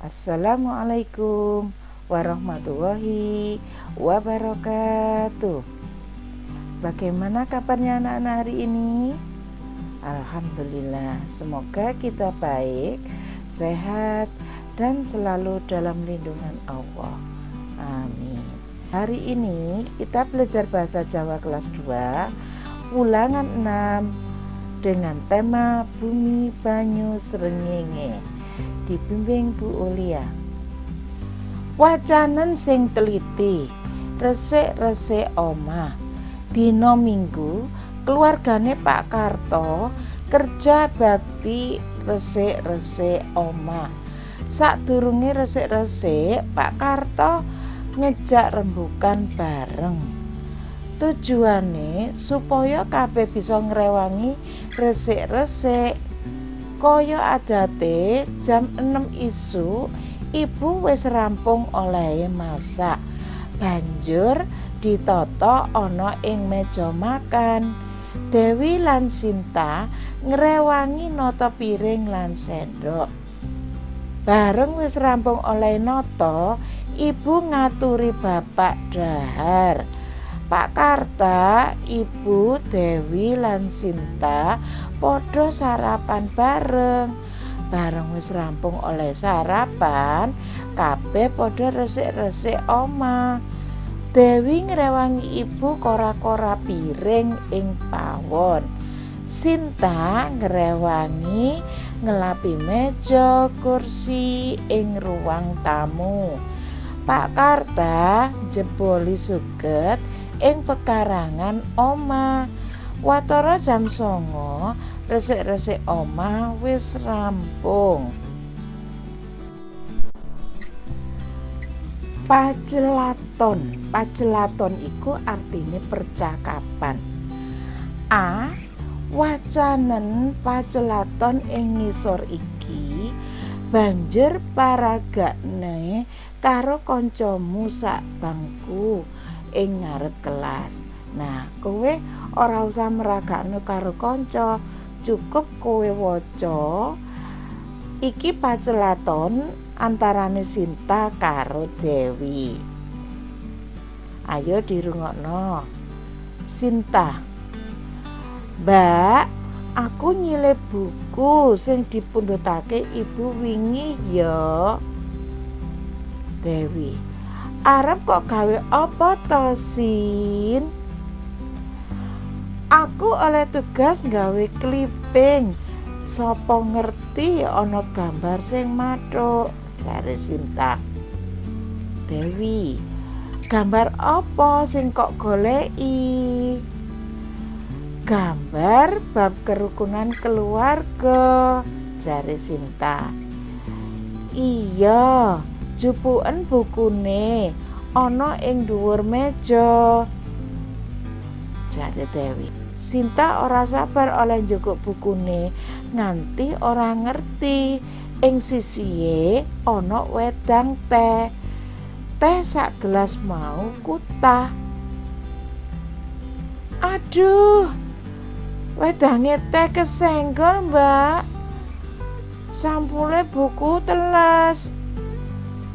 Assalamualaikum warahmatullahi wabarakatuh. Bagaimana kabarnya anak-anak hari ini? Alhamdulillah, semoga kita baik, sehat, dan selalu dalam lindungan Allah. Amin. Hari ini kita belajar bahasa Jawa kelas 2, ulangan 6 dengan tema Bumi Banyu Srengenge, dibimbing Bu Ulia. Wacanen sing teliti, resik-resik omah. Dina Minggu, keluargane Pak Karto kerja bakti resik-resik omah. Sadurunge resik-resik, Pak Karto ngejak rembukan bareng. Tujuane supaya kabeh bisa ngrewangi resik-resik. Kaya adate jam 6 isuk, ibu wis rampung olehe masak. Banjur ditata ana ing meja makan. Dewi lan Sinta ngrewangi nata piring lan sendok. Bareng wis rampung olehe nata, ibu ngaturi bapak dhahar. Pak Karta, Ibu, Dewi lan Sinta padha sarapan bareng. Bareng wis rampung oleh sarapan, kabeh padha resik-resik omah. Dewi ngrewangi ibu kora-kora piring ing pawon. Sinta ngrewangi ngelapi meja kursi ing ruang tamu. Pak Karta njeboli suket ing pekarangan omah. Watara jam 9, resik-resik omah wis rampung. Pacelaton. Pacelaton iku artine percakapan. A. Wacanen pacelaton ing ngisor iki, banjur paragakne karo kancamu sak bangku ing ngarep kelas. Nah, kowe ora usah meragakno karo kanca, cukup kowe waca iki pacelaton antarane Sinta karo Dewi. Ayo dirungokno. Sinta, Mbak, aku nyilih buku sing dipundhutake ibu wingi ya. Dewi, arep kok gawe apa to, Sin? Aku oleh tugas gawe kliping. Sapa ngerti ana gambar sing mathuk, jare Sinta. Dewi, gambar apa sing kok goleki? Gambar bab kerukunan keluarga, jare Sinta. Iya, jupuken bukune ana ing dhuwur meja, jare Dewi. Sinta ora sabar oleh njukuk bukune nganti ora ngerti ing sisihe ana wedang teh. Teh sak gelas mau kutah. Aduh, wedange teh kesenggol, Mbak. Sampule buku teles.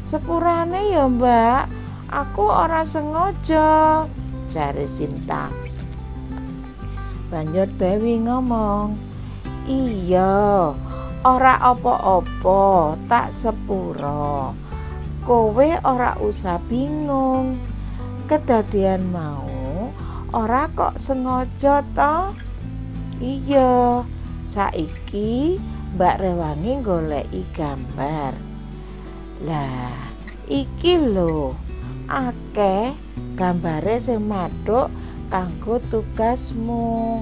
Sepurane ya, Mbak, aku ora sengaja, jare Sinta. Banjur Dewi ngomong, iya, ora apa-apa, tak sepuro. Kowe ora usah bingung. Kedadian mau ora kok sengaja to? Iya, saiki Mbak rewangi goleki gambar. Lah, iki lho, akeh gambare sing mathuk kanggo tugasmu.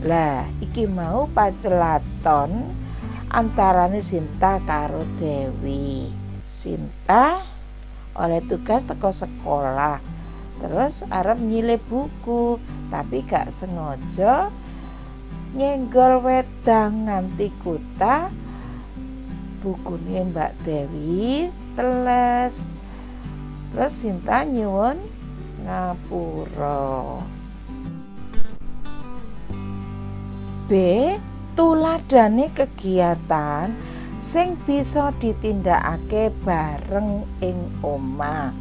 Lah, iki mau pacelaton antarane Sinta karo Dewi. Sinta oleh tugas teko sekolah, terus arep nyilih buku, tapi gak sengaja nyenggol wedang nganti kutah. Bukune Mbak Dewi teles. Terus Sinta nyuwun ngapura. B. Tuladhane kegiatan sing bisa ditindakake bareng ing omah.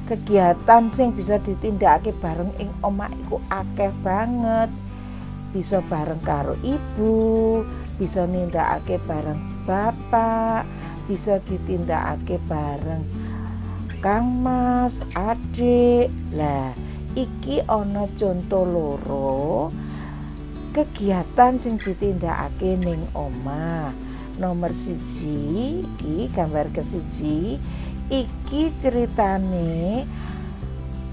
Kegiatan sing bisa ditindakake bareng ing omah iku akeh banget. Bisa bareng karo ibu, bisa nindakake bareng bapak, bisa ditindakake bareng Kang Mas, adik. Lah, iki ana conto loro kegiatan sing ditindakake ning omah. Nomor 1 iki gambar ke-1 iki ceritane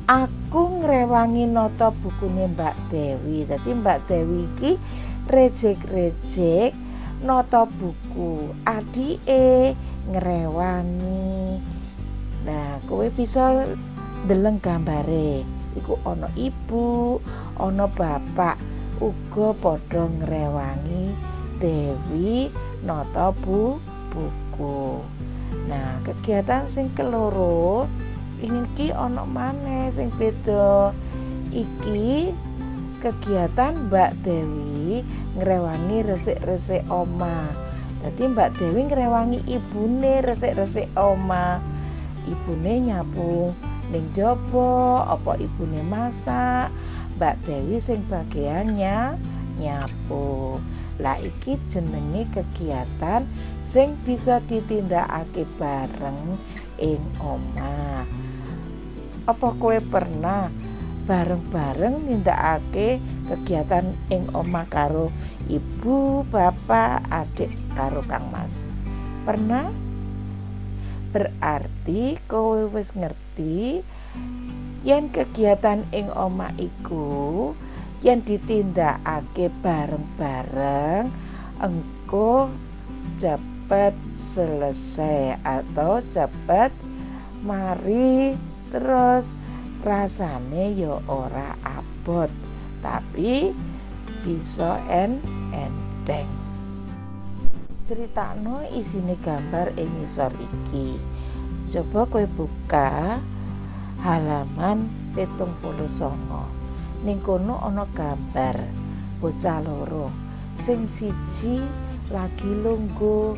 aku ngrewangi nata bukune Mbak Dewi. Dadi Mbak Dewi iki rejek-rejek nata buku, adike ngrewangi. Nah, kowe bisa ndeleng gambare. Iku ana ibu, ana bapak uga padha ngrewangi Dewi nata buku. Nah, kegiatan sing keloro iki ana maneh sing beda. Iki kegiatan Mbak Dewi ngrewangi resik-resik omah. Dadi Mbak Dewi ngrewangi ibune resik-resik omah. Ibune nyapu ning jaba, apa ibune masak, Mbak Dewi sing bagiannya nyapu. Lah iki jenenge kegiatan sing bisa ditindakake bareng ing omah. Apa kowe pernah bareng-bareng nindakake kegiatan ing omah karo ibu, bapak, adik karo Kang Mas? Pernah? Berarti kowe wis ngerti yen kegiatan ing omah iku yen ditindakake bareng-bareng engko cepet selesai atau cepet mari, terus rasane ya ora abot tapi bisa enteng. Critakno isine gambar ing ngisor iki. Coba kowe buka halaman 79. Ning kono ana gambar bocah loro. Sing siji lagi lungguh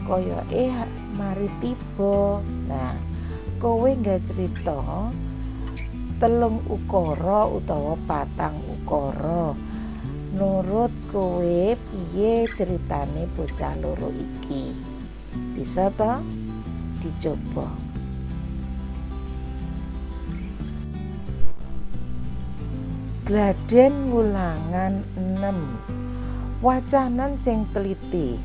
koyoke mari tiba. Nah, kowe nggawe crita 3 ukara utawa 4 ukara. Nurut kowe piye ceritane bocah loro iki? Bisa to? Dicoba. Gladen wulangan 6. Wacanan sing teliti.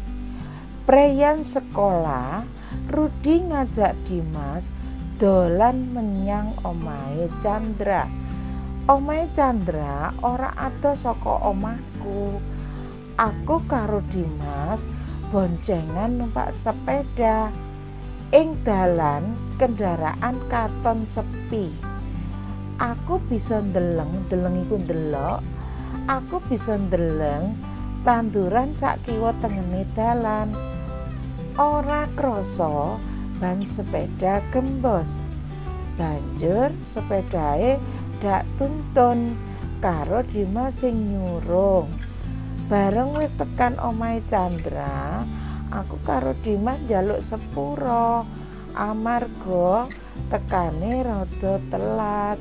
Preyan sekolah, Rudi ngajak Dimas dolan menyang omahe Chandra. Omahe Chandra ora adoh saka omahku. Aku karo Dimas boncengan numpak sepeda. Ing dalan kendaraan katon sepi. Aku bisa ndeleng, ndeleng iku ndelok. Aku bisa ndeleng tanduran sak kiwa tengene dalan. Ora krasa ban sepeda gembos. Banjur sepedae dak tuntun karo Dimas sing nyurung. Bareng wis tekan omahe Chandra, aku karo Dimas njaluk sepuro amarga tekane rada telat.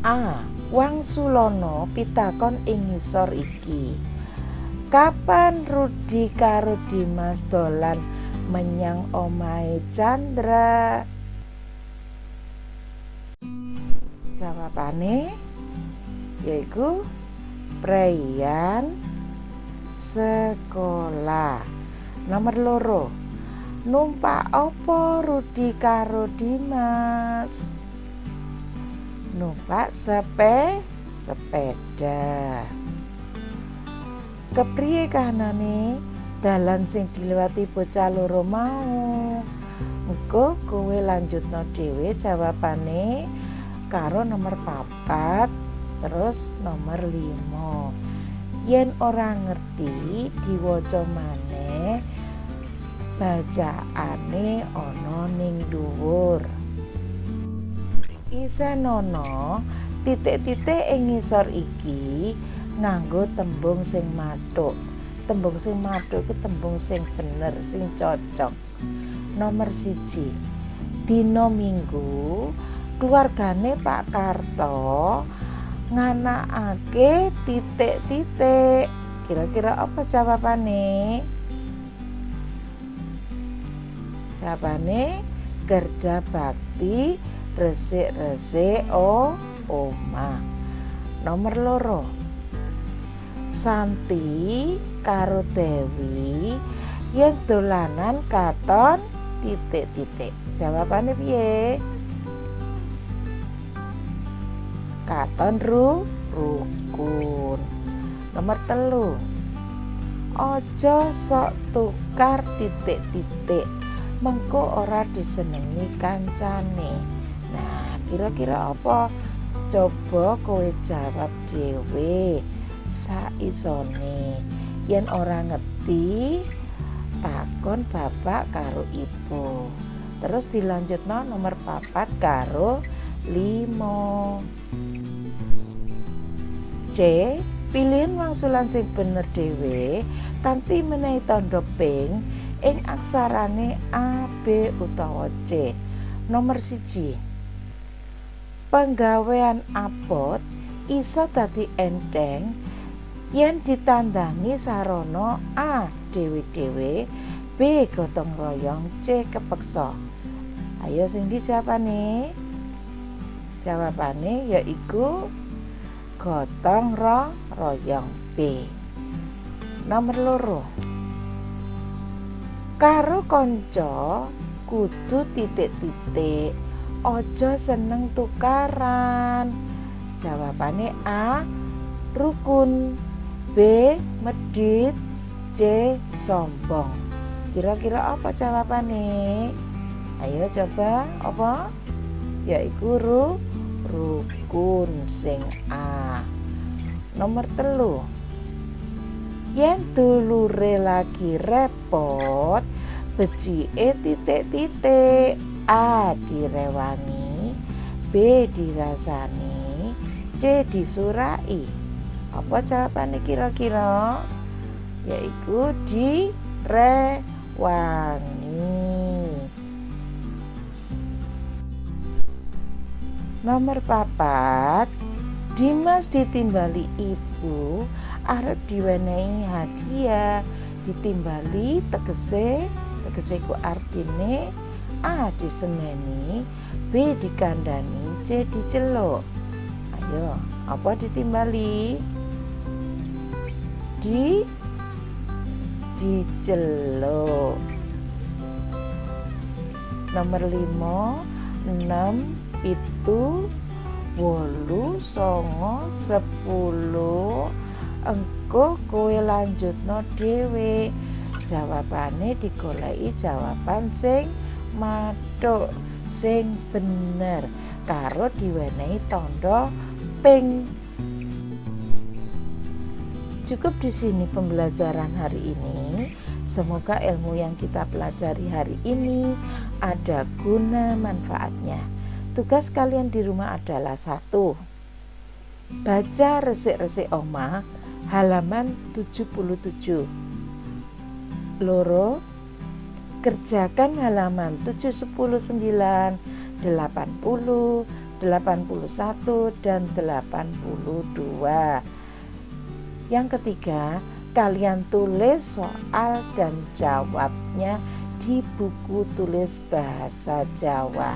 A. Wangsulana pitakon ing ngisor iki. Kapan Rudi karo Dimas dolan menyang omahe Chandra? Jawabane yaiku preyan sekolah. Nomor 2, numpak apa Rudi karo Dimas? Numpak sepeda. Kepriye kahanane dalan sing dilewati bocah loro mau? Engko kowe lanjutno dhewe jawabane karo nomor 4 terus nomor 5. Yen ora ngerti diwaca maneh, bacaane ana ning dhuwur. Isenono titik-titik ing ngisor iki nganggo tembung sing mathuk. Tembung sing mathuk iku tembung sing bener, sing cocok. Nomor 1, dina Minggu keluargane Pak Karto nganakake titik-titik. Kira-kira apa jawabane? Jawabane kerja bakti resik-resik omah. Nomor 2, Santi karo Dewi yen dolanan katon titik-titik. Jawabane piye? Katon rukun. Nomor 3, aja sok tukar titik-titik, mengko ora disenengi kancane. Nah, kira-kira apa? Coba kowe jawab dhewe saisone. Yen ora ngerti, takon bapak karo ibu. Terus dilanjutno nomor 4 karo 5. C, pilihan wangsulan sing bener dhewe kanthi menehi tandha ping ing aksarane A, B utawa C. Nomor 1, penggawean abot iso dadi enteng yen ditandangi sarana A, dhewe-dhewe, B, gotong royong, C, kepeksa. Ayo sing ndi jawabane? Jawabane yaiku gotong royong, B. Nomor 2, karo kanca kudu titik-titik, aja seneng tukaran. Jawabane A, rukun, B, medhit, C, sombong. Kira-kira apa jawabane? Ayo coba apa? Yaiku rukun sing A. Nomor 3, yen dulure lagi repot, becike titik-titik. A, direwangi, B, dirasani, C, disurai. Apa jawabane kira-kira? Yaiku direwangi. Nomor 4, Dimas ditimbali ibu arep diwenehi hadiah. Ditimbali tegese ku artine A, diseneni, B, dikandani, C, diceluk. Ayo, apa ditimbali? Diceluk. Nomor 5, 6, 7, 8, 9, 10. Engko kowe lanjutno dhewe. Jawabane digoleki jawaban sing mathuk, sing bener, karo diwenehi tandha ping. Cukup di sini pembelajaran hari ini. Semoga ilmu yang kita pelajari hari ini ada guna manfaatnya. Tugas kalian di rumah adalah 1, baca resik-resik omah halaman 77. 2, kerjakan halaman 7, 10, 9, 80, 81, dan 82. Yang ketiga, kalian tulis soal dan jawabnya di buku tulis bahasa Jawa.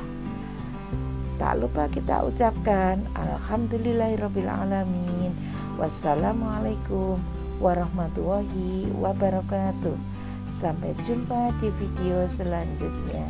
Tak lupa kita ucapkan alhamdulillahirabbil alamin. Wassalamualaikum warahmatullahi wabarakatuh. Sampai jumpa di video selanjutnya.